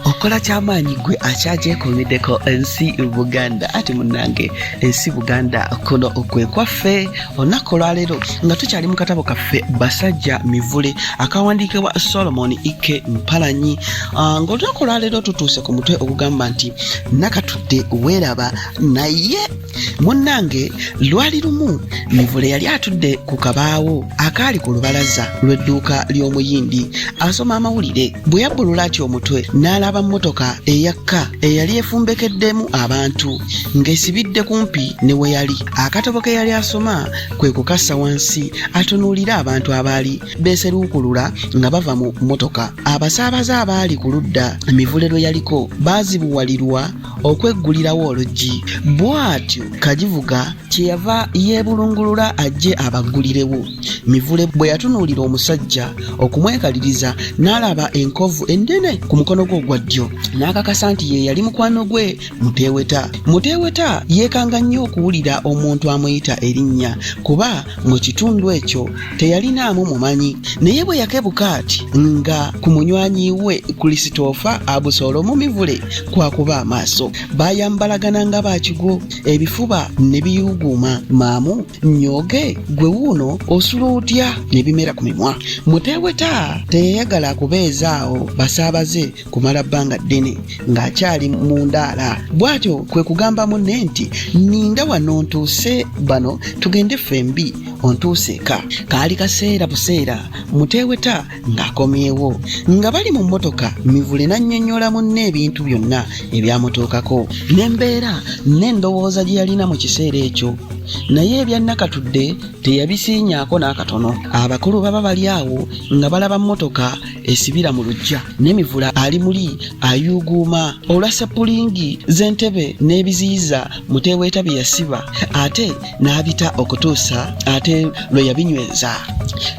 Okola kyamaanyi gwe akyagyekumideko ensi Buganda. Ati munnange, ensi Buganda kuno kwe kwaffe. Olunaku olwaleero nga tukyali mu katabo kaffe Basajja Mivule akawandiikibwa Solomon Ike Mpalanyi, ng'olunaku olwaleero tutuuse ku mutwe ogugamba nti Nakatudde weeraba. Naye munnange, lwali lumu Mivule yali atudde ku kabaawo akaali ku lubalaza lw'edduuka ly'Omuyindi asoma amawulire. Bwe yabbulula ati omutwe n'alaba mmotoka eyakka eyali efumbekeddemu abantu ng'esibidde kumpi ne we yali. Akatabo ke yali asoma kwe kukassa wansi atunuulire abantu abaali beeseruukulula nga bava mu mmotoka. Abasaabaze abaali ku ludda Mivule lwe yaliko baazibuwalirwa okweggulirawo oluggi, bw'atyo kagivuga kyeyava yeebulungulula ajje abaggulirewo. Mivule bwe yatunuulira omusajja okumwekaliriza n'alaba enkovu ennene ku mukono gwe ogwa ddyo, n'akakasa nti ye yali mukwano gwe Muteeweta. Muteeweta yeekanga nnyo okuwulira omuntu amuyita erinnya, kuba mu kitundu ekyo teyalinaamu mumanyi. Naye bwe yakebuka ati nga ku munywanyi we Kulisitoofa Abusoolomu Mivule kwakuba amaaso, baayambalagana nga ba kigwo, ebifuba ne biyuuguuma. Maamu nnyooge gwe wuuno osula otya ne bimera ku mimwa. Muteeweta teyayagala kubeezaawo basaabaze kumala bbanga ddene ng'akyali mu ndaala, bw'atyo kwe kugamba munne nti, "Nninda wano ntuuse bano tugende ffembi ontuuse eka." Kaali kaseera buseera Muteeweta ng'akomyewo. Nga bali mu mmotoka, Mivule n'annyonnyola munne ebintu byonna ebyamutuukako n'embeera n'endowooza gye yalina mu kiseera ekyo, naye ebya Nakatudde teyabisiinyaako n'akatono. Abakulu baba bali awo nga balaba mmotoka esibira mu luggya ne Mivule ali muli ayuuguuma olwa sepulingi z'entebe n'ebiziyiza Muteeweeta bye yasiba ate n'abita okutuusa ate lwe yabinyweza.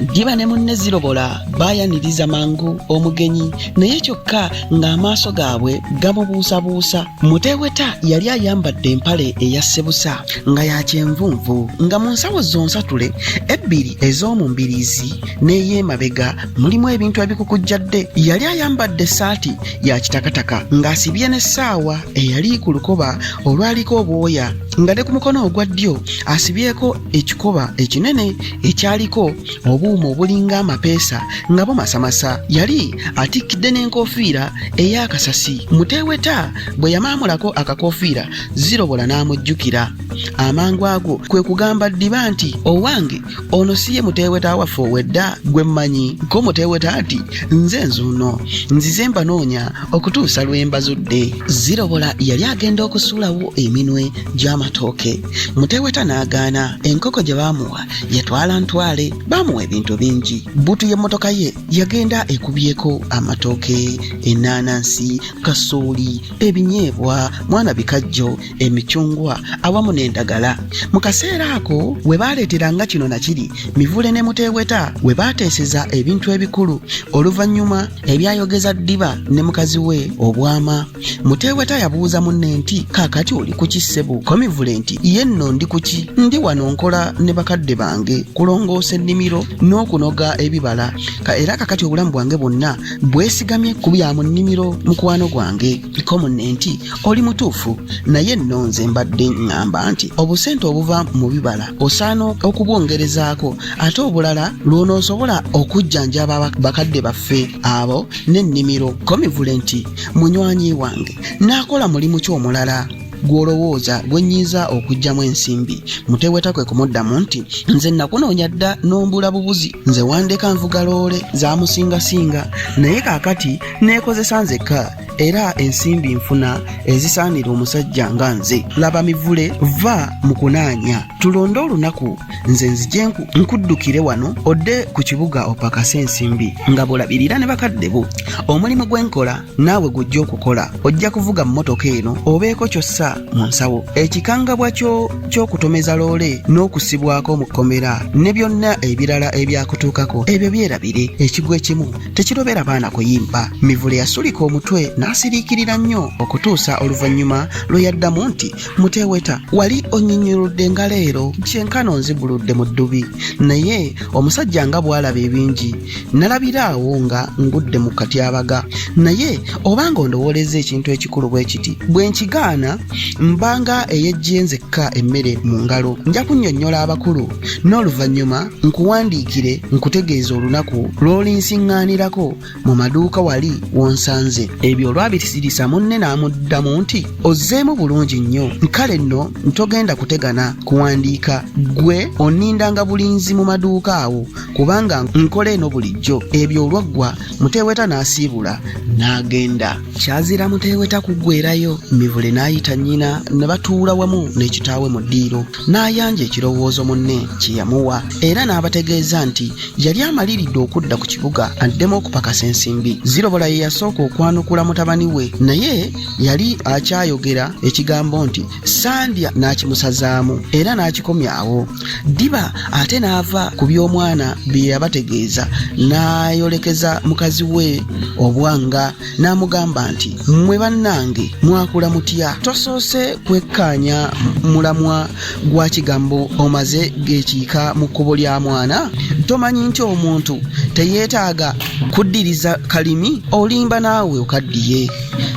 Ddiba ne munne Zirobola baayaniriza mangu omugenyi, naye kyokka ng'amaaso gaabwe gamubuusabuusa. Muteeweta yali ayambadde empale eya ssebusa nga ya kyenvunvu, nga mu nsawo zonsatule ebbiri ez'omu mbiriizi n'ey'emabega mulimu ebintu ebikukujjadde. Yali ayambadde essaati ya kitakataka ng'asibye n'essaawa eyali ku lukoba olwaliko obwoya, nga ne ku mukono ogwa ddyo asibyeko ekikoba ekinene ekyaliko obuuma obulinga amapeesa nga bumasamasa. Yali atikkidde n'enkofiira ey'akasasi. Muteeweta bwe yamaamulako akakoofiira, Zirobola n'amujjukira amangu ago, kwe kugamba Ddiba nti, "Owange, ono si ye Muteeweta waffe ow'edda gwe mmanyi?" Ko Muteeweta nti, "Nze nzuuno, nzize mbanoonya okutuusa lwe mbazudde." Zirobola yali agenda okusuulawo eminwe gy'amatooke, Muteeweta n'agaana. Enkoko gye baamuwa yatwala ntwale. Baamuwa ebintu bingi. Bbuutu y'emmotoka ye yagenda ekubyeko amatooke, ennaanansi, kasooli, ebinyeebwa, mwana bikajjo, emicungwa awamu n'endagala. Mu kaseera ako we baaleeteranga kino na kiri, Mivule ne Muteeweta we baateeseza ebintu ebikulu oluvannyuma ebyayogeza Ddiba ne mukazi we obwama. Muteeweta yabuuza munne nti, "Kaakati oli ku ki, ssebo?" Ko Mivule nti, "Ye nno ndi ku ki? Ndi wano nkola ne bakadde bange kulongoosa ennimiro n'okunoga ebibala, era kakati obulamu bwange bwonna bwesigamye ku bya mu nnimiro, mukwano gwange." Ko munne nti, "Oli mutuufu, naye nno nze mbadde ŋŋamba nti obusente obuva mu bibala osaana okubwongerezaako ate obulala lw'onoosobola okujjanjaba bakadde baffe abo n'ennimiro." Ko Mivule nti, "Munywanyi wange, naakola mulimu ki omulala gw'olowooza gwe nnyinza okuggyamu ensimbi?" Muteeweta kwe kumuddamu nti, "Nze nakunoonya dda n'ombula bubuzi. Nze wandeka nvuga loole zaamusingasinga, naye kaakati neekozesa nzekka era ensimbi nfuna ezisaanira omusajja nga nze. Laba Mivule, va mu kunaanya, tulonde olunaku nze nzije nkuddukire wano odde ku kibuga opakase ensimbi nga bw'olabirira ne bakadde bo. Omulimu gwe nkola naawe gw'ojja okukola. Ojja kuvuga mmotoka eno obeeko ky'ossa mu nsawo. Ekikangabwa ky'okutomeza loole n'okusibwako mu kkomera ne byonna ebirala ebyakutuukako, ebyo byerabire. Ekigwo ekimu tekirobera baana kuyimba." Mivule yasulika omutwe n'asula. n'asiriikirira nnyo okutuusa oluvannyuma lwe yaddamu nti Muteeweta wali onnyinyuludde nga leero kyenkana onziguludde mu ddubi naye omusajja nga bw'alaba ebingi nalabira awo nga ngudde mu katyabaga naye obanga ondowoolezza ekintu ekikulu bwe kiti bwe nkigaana mba nga eyeggye nzekka emmere mu ngalo nja kunnyonnyola abakulu n'oluvannyuma nkuwandiikire nkutegeeza olunaku lw'olinsiŋŋaanirako mu maduuka wali wonsanze. Ebyo olwabisirisa munne n'amuddamu nti, Ozzeemu bulungi nnyo. Kale nno ntogenda kutegana kuwandiika, ggwe onnindanga bulinzi mu maduuka awo kubanga nkola eno bulijjo. Ebyo olwaggwa Muteeweta n'asiibula n'agenda. Kyazira Muteeweta kuggweerayo, Mivule n'ayita nnyina ne batuula wamu ne kitaawe mu ddiiro n'ayanja ekirowoozo munne kye yamuwa era n'abategeeza nti Yali amaliridde okudda ku kibuga addemu okupakasa ensimbi. Zirobola ye yasooka okwanukula mutabani we, naye yali akyayogera ekigambo nti Sandya n'akimusazaamu era n'akikomya awo. Ddiba ate n'ava ku by'omwana bye yabategeeza n'ayolekeza mukazi we obwanga n'amugamba nti, Mmwe bannange mwakula mutya? Tosoose kwekkaanya mulamwa gwa kigambo omaze gekiika mu kkubo lya mwana? Tomanyi nti omuntu teyeetaaga kuddiriza kalimi? Olimba naawe okaddiye.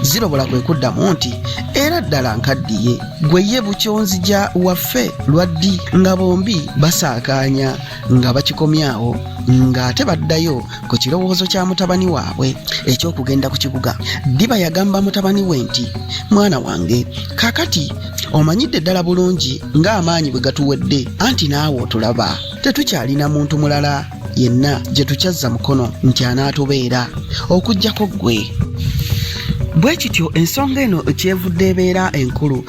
Zirobola kwe kuddamu nti, era ddala nkaddiye. Gwe ye bukyonzija waffe lwa ddi? Nga bombi basaakaanya nga bakikomyawo ng'ate baddayo ku kirowoozo kya mutabani waabwe eky'okugenda ku kibuga. Ddiba yagamba mutabani we nti, mwana wange, kaakati omanyidde ddala bulungi ng'amaanyi bwe gatuwedde, anti naawe otulaba tetukyalina muntu mulala yenna gye tukyazza mukono nti anaatubeera okuggyako ggwe. Bwe kityo ensonga eno kyevudde ebeera enkulu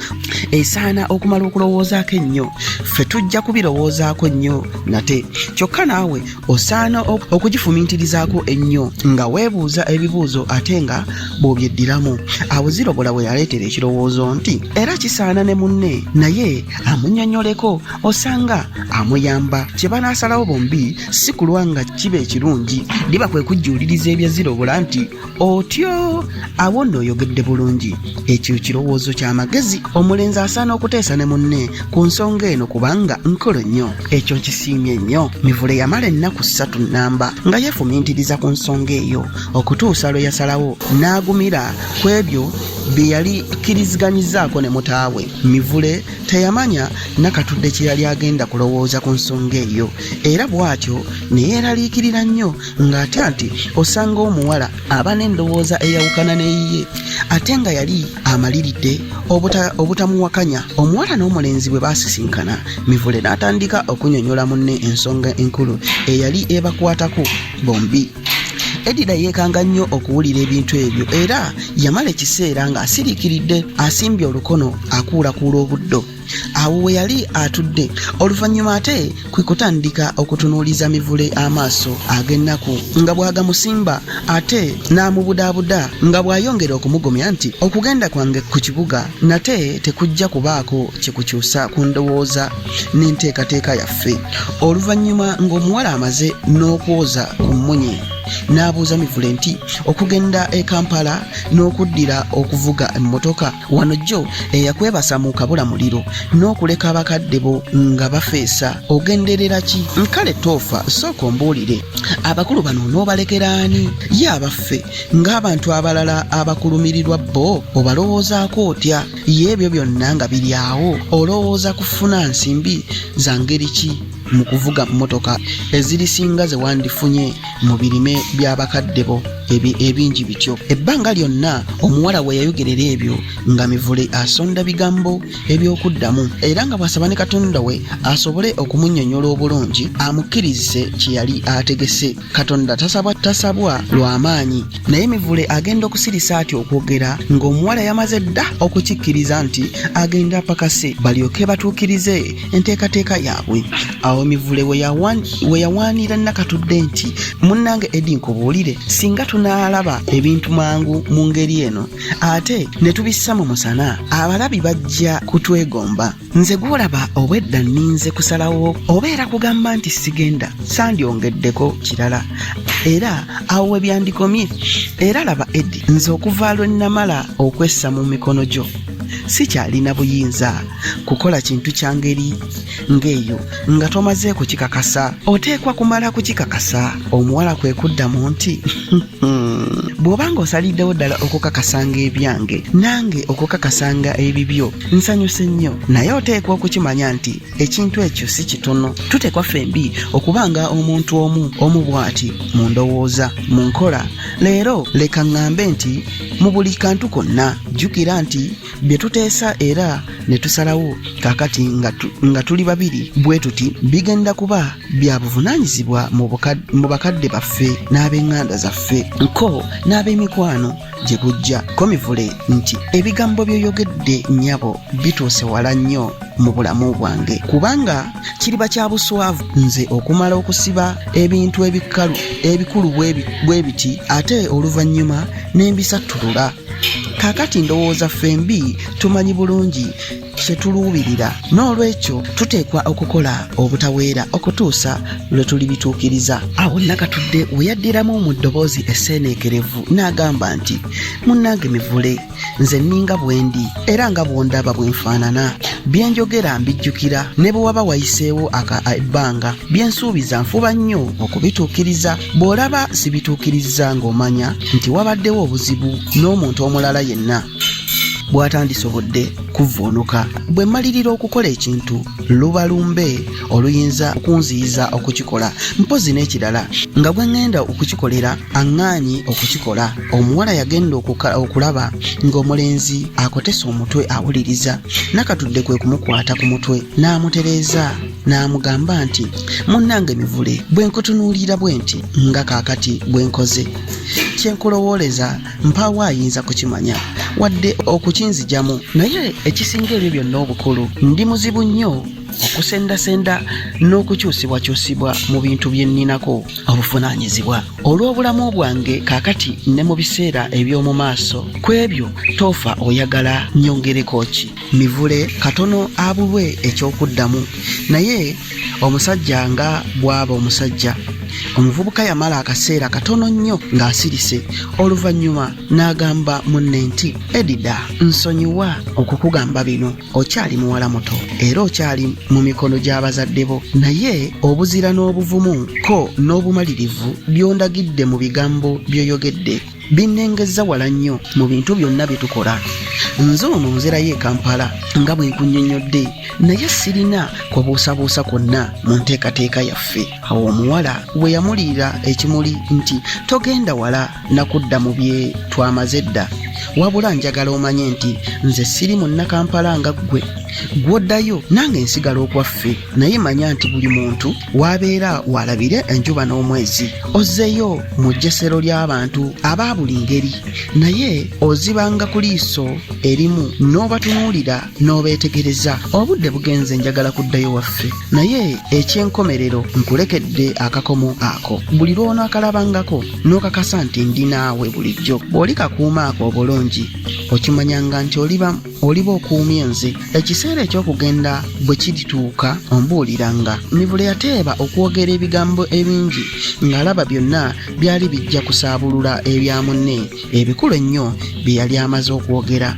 esaana okumala okulowoozaako ennyo. Ffe tujja kubirowoozaako nnyo nate, kyokka naawe osaana okugifumiitirizaako ennyo nga weebuuza ebibuuzo ate nga bw'obyeddiramu. Awo Zirobola we yaleetera ekirowoozo nti era kisaana ne munne naye amunnyonnyoleko osanga amuyamba. Kye banaasalawo bombi si kulwa nga kiba ekirungi. Ddiba kwe kujjuuliriza ebya Zirobola nti Otyo! Awo nno oyogedde bulungi. Ekyo kirowoozo kya magezi. Omulenzi asaana okuteesa ne munne ku nsonga eno kubanga nkulu nnyo. Ekyo nkisiimye nnyo. Mivule yamala ennaku ssatu nnamba nga yeefumiitiriza ku nsonga eyo okutuusa lwe yasalawo n'agumira ku ebyo bye yali akkiriziganyizzaako ne mutaawe. Mivule teyamanya Nakatudde kye yali agenda kulowooza ku nsonga eyo era bw'atyo ne yeeraliikirira nnyo ng'atya nti osanga omuwala aba n'endowooza eyawukana n'eyiye ate nga yali amaliridde obutamuwakanya. Omuwala n'omulenzi bwe baasisinkana, Mivule n'atandika okunyonyola munne ensonga enkulu eyali ebakwatako bombi. Edida yeekanga nnyo okuwulira ebintu ebyo era yamala ekiseera ng'asiriikiridde asimbye olukono akuulakuula obuddo. Awo we yali atudde oluvannyuma ate kwe kutandika okutunuuliza Mivule amaaso ag'ennaku nga bw'agamusimba ate n'amubudaabuda nga bw'ayongera okumugumya nti okugenda kwange ku kibuga nate tekujja kubaako kye kukyusa ku ndowooza n'enteekateeka yaffe. Oluvannyuma ng'omuwala amaze n'okwoza ku mmunye n'abuuza Mivule nti okugenda e Kampala n'okuddira okuvuga emmotoka Wano jjo eyakwebasa mu kabula muliro n'okuleka abakadde bo nga bafeesa ogenderera ki? Kale toofa, sooka ombuulire abakulu bano onoobalekera ani? Ye abaffe ng'abantu abalala abakulumirirwa bo obalowoozaako otya? Ye ebyo byonna nga biri awo olowooza kufuna nsimbi za ngeri ki mu kuvuga mmotoka ezirisinga ze wandifunye mu birime bya bakadde bo ebingi bityo? Ebbanga lyonna omuwala we yayogerera ebyo nga Mivule asonda bigambo eby'okuddamu era nga bw'asaba ne Katonda we asobole okumunnyonnyola obulungi amukkirizise kye yali ategese. Katonda tasabwa tasabwa lwa maanyi naye Mivule agenda okusirisa atyo okwogera ng'omuwala yamaze dda okukikkiriza nti agenda apakase balyoke batuukirize enteekateeka yaabwe. Awo Mivule we yawaanira Nakatudde nti, Munnange Eddie nkubuulire, singa Kasita tunaalaba ebintu mangu mu ngeri eno ate ne tubissa mu musana, abalabi bajja kutwegomba. Nze gw'olaba obwedda nninze kusalawo obeera kugamba nti sigenda, sandyongeddeko kirala, era awo we byandikomye. Era laba Edi, nze okuva lwe nnamala okwessa mu mikono gyo sikyalina buyinza kukola kintu kya ngeri ng'eyo nga tomaze kukikakasa. Oteekwa kumala kukikakasa. Omuwala kwe kuddamu nti, bw'oba ng'osaliddewo ddala okukakasanga ebyange nange okukakasanga ebibyo, nsanyuse nnyo, naye oteekwa okukimanya nti ekintu ekyo si kitono. Tuteekwa ffembi okubanga omuntu omu omu bw'ati mu ndowooza, mu nkola. Leero leka ŋŋambe nti mu buli kantu konna, jjukira nti bye tuteesa era ne tusalawo kaakati nga tuli babiri bwe tuti bigenda kuba bya buvunaanyizibwa mu bakadde baffe n'ab'eŋŋanda zaffe ko n'ab'emikwano gye bujja. Ko Mivule nti, ebigambo by'oyogedde nnyabo bituuse wala nnyo mu bulamu bwange, kubanga kiriba kya buswavu nze okumala okusiba ebintu ebikulu bwe biti ate oluvannyuma ne mbisattulula. Kaakati ndowooza ffembi tumanyi bulungi kye tuluubirira, n'olwekyo tuteekwa okukola obutaweera okutuusa lwe tulibituukiriza. Awo Nakatudde we yaddiramu mu ddoboozi esseeneekerevu n'agamba nti, munnange Mivule, nze nninga bwe ndi era nga bw'ondaba bwe nfaanana. Bye njogera mbijjukira ne bwe waba wayiseewo ebbanga. Bye nsuubiza nfuba nnyo okubituukiriza. Bw'olaba sibituukirizza ng'omanya nti wabaddewo obuzibu n'omuntu omulala yenna bw'atandisobodde kuvvuunuka. Bwe mmalirira okukola ekintu, luba lumbe oluyinza okunziyiza okukikola. Mpozzi n'ekirala, nga gwe ŋŋenda okukikolera aŋŋaanyi okukikola. Omuwala yagenda okulaba ng'omulenzi akotese omutwe awuliriza. Nakatudde kwe kumukwata ku mutwe n'amutereeza n'amugamba nti, munnange Mivule, bwe nkutunuulira bwe nti nga kaakati bwe nkoze, kye nkulowooleza mpaawo ayinza kukimanya wadde okukinzijamu. Naye ekisinga ebyo byonna obukulu, ndi muzibu nnyo okusendasenda n'okukyusibwakyusibwa mu bintu bye nninako obuvunaanyizibwa olw'obulamu bwange kaakati ne mu biseera eby'omu maaso. Ku ebyo toofa oyagala nnyongereko ki? Mivule katono abulwe eky'okuddamu, naye omusajja nga bw'aba omusajja. Omuvubuka yamala akaseera katono nnyo ng'asirise, oluvannyuma n'agamba munne nti, Edida, nsonyiwa okukugamba bino, okyali muwala muto era okyali mu mikono gy'abazadde bo, naye obuzira n'obuvumu ko n'obumalirivu by'ondagidde mu bigambo by'oyogedde binnengezza wala nnyo mu bintu byonna bye tukola. Nze ono nzirayo e Kampala nga bwe nkunnyonnyodde, naye sirina kubuusabuusa kwonna mu nteekateeka yaffe. Awo omuwala we yamuliira ekimuli nti, togenda wala na kudda mu bye twamaze edda, wabula njagala omanye nti nze siri Munnakampala nga ggwe. Gw'oddayo nange nsigala okwaffe, naye manya nti buli muntu w'abeera w'alabira enjuba n'omwezi. Ozzeeyo mu jjesero ly'abantu aba buli ngeri, naye ozibanga ku liiso erimu n'obatunuulira n'obeetegereza. Obudde bugenze njagala kuddayo waffe, naye eky'enkomerero nkulekedde akakomo ako. Buli lw'onaakalabangako n'okakasa nti ndi naawe bulijjo. Bw'olikakuuma ako obulungi, okimanyanga nti oliba Oliba okuumye nze. Ekiseera eky'okugenda bwe kirituuka ombuuliranga. Mivule yateeba okwogera ebigambo ebingi ng'alaba byonna byali bijja kusaabulula ebya munne ebikulu ennyo bye yali amaze okwogera.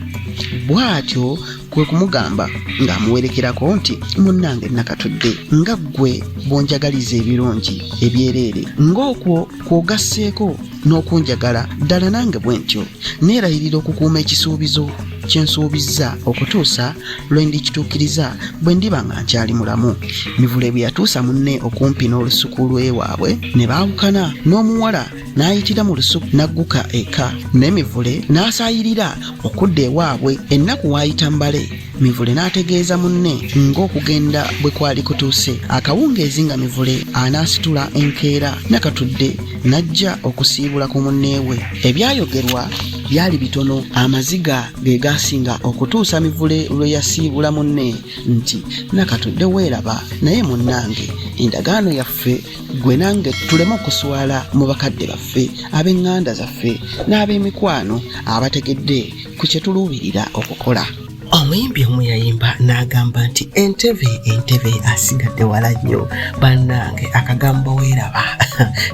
Bw'atyo kwe kumugamba ng'amuwerekerako nti, Munnange Nakatudde, nga ggwe bw'onjagaliza ebirungi ebyereere, ng'okwo kw'ogasseeko n'okunjagala ddala nange bwe ntyo neerayirira okukuuma ekisuubizo kye nsuubizza okutuusa lwe ndikituukiriza bwe ndiba nga nkyali mulamu. Mivule bwe yatuusa munne okumpi n'olusuku lw'ewaabwe ne baawukana, n'omuwala n'ayitira mu lusuku n'agguka eka, ne Mivule n'asaayirira okudda ewaabwe. Ennaku waayita mbale, Mivule n'ategeeza munne ng'okugenda bwe kwali kutuuse. Akawungeezi nga Mivule anaasitula enkeera, Nakatudde n'ajja okusiibula ku munne we. Ebyayogerwa Byali bitono, amaziga ge gaasinga okutuusa Mivule lwe yasiibula munne nti, Nakatudde weeraba, naye munnange endagaano yaffe ggwe nange tuleme okuswala mu bakadde baffe, ab'eŋŋanda zaffe n'ab'emikwano abategedde ku kye tuluubirira okukola. Omuyimbi omu yayimba n'agamba nti entebe entebe asigadde wala nnyo. Bannange, akagambo weeraba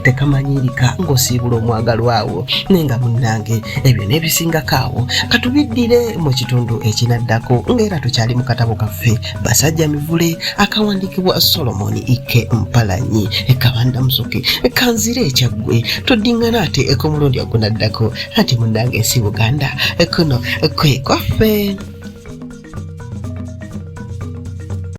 tekamanyiirika ng'osiibula omwagalwa wo, naye nga munnange ebyo n'ebisingako awo katubiddire mu kitundu ekinaddako, ng'era tukyali mu katabo kaffe Basajja Mivule akawandiikibwa Solomoni Ike Mpalanyi Kabanda Musoke. Kanzire ekyaggwe, tuddingana ate ku mulundi ogunaddako. Ate munnange, ensi Buganda kuno kwe kwaffe.